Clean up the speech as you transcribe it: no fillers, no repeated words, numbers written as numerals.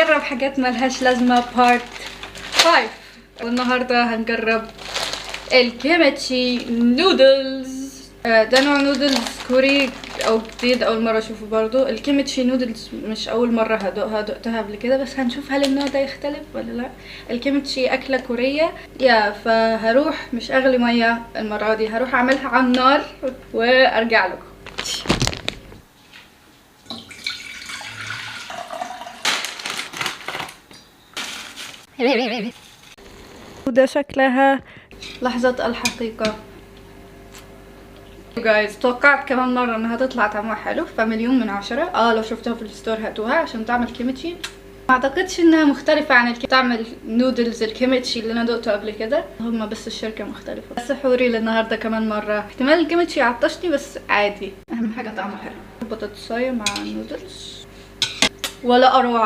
نجرب حاجات ملهاش لازمة part 5. والنهاردة هنجرب الكيمتشي نودلز. ده نوع نودلز كوري او جديد، اول مرة اشوفه برضو. الكيمتشي نودلز مش اول مرة هدوقها، دقتها قبل كده، بس هنشوف هل النوع ده يختلف ولا لا. الكيمتشي اكلة كورية يا، فهروح مش اغلي مية المرة دي، هروح اعملها على النار وارجع لكم. وده شكلها لحظة الحقيقة. Guys، توقعت كمان مرة انها تطلع طعمها حلو، فمليون من 10. لو شفتوها في ال store هاتوها عشان طعم الكيمتشي. ما اعتقدش انها مختلفة عن طعم النودلز الكيمتشي اللي انا دقته قبل كده، هما بس الشركة مختلفة. بس سحوري للنهاردة كمان مرة، احتمال الكيمتشي عطشني بس عادي، اهم حاجة طعمه حلو. بطاطساية مع النودلز ولا اروع.